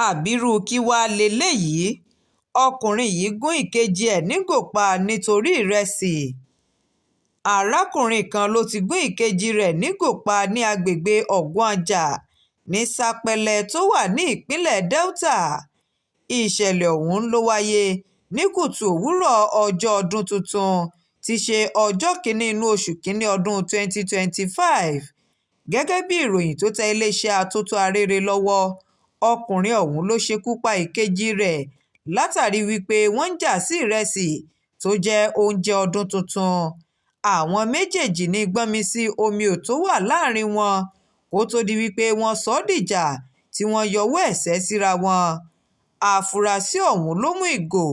Ábírú kí wàá lélẹ́yìí? Ọkùnrin yìí gún ìkejì ẹ̀ nígò pa nítorí ìrẹsì. Arákùnrin kan ló ti gún ìkejì rẹ̀ nígò pa ní agbègbè ọ̀gùnàjà ní Sapele tó wà ní ìpínlẹ̀ Delta. Ìṣẹ̀lẹ̀ ọ̀hún ló wáyé ní kùtù òwúrọ̀ ọjọ́ ọdún tuntun tí í ṣe ọjọ́ kìn-ín-ní inú oṣù kìn-ín-ní ọdún 2025. Gẹ́gẹ́ bí ìròyìn tó tẹ iléeṣẹ́ Atótó Arére lọ́wọ́, ọkùnrin ọ̀hún ló ṣekú pa ìkejì rẹ̀ látàrí wípé wọ́n ń já sí ìrẹsì tó jẹ́ oúnjẹ ọdún tuntun. Àwọn méjèèjì ní gbọ́nmi-sí-omi-ò tó wà láàrin wọn kó tóó di wípé wọ́n sọ ọ́ dìjà tí wọ́n yọwọ́ ẹ̀ṣẹ́ síra wọn. Àfúrásì ọ̀hún ló mú ìgò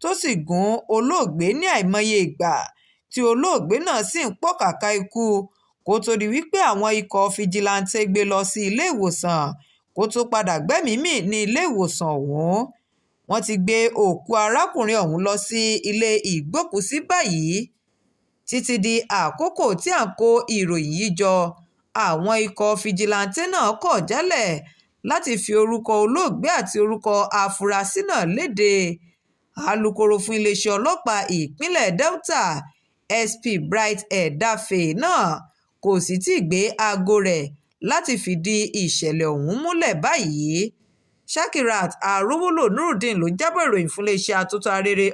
tó sì gún olóògbé ní àìmọye ìgbà tí olóògbé náà sì ń pọkàkà ikú kó tóó di wípé àwọn ikọ̀ fíjìláńtẹ̀ gbé e lọ sí iléèwòsàn kó tóó padà gbẹ́mìí mì ní iléèwòsàn ọ̀hún. Wọ́n ti gbé òkú arákùnrin ọ̀hún lọ sí ilé ìgbókùú-sí báyìí. Títí di àkókò tí à ń kó ìròyìn yìí jọ, àwọn ikọ̀ fíjìláńtẹ̀ náà kọ̀ jálẹ̀ láti fi orúkọ olóògbé àti orúkọ afurasí náà lédè. Alūkkóró fún iléeṣẹ́ ọlọ́pàá ìpínlẹ̀ Delta, SP Bright Edafe náà kò sì tí ì gbé aago rẹ̀ láti fìdí ìṣẹ̀lẹ̀ ọ̀hún múlẹ̀ báyìí. Shakirat Arówólò Nurudeen ló jábọ̀ ìròyìn fún iléeṣẹ́ Atótó Arére.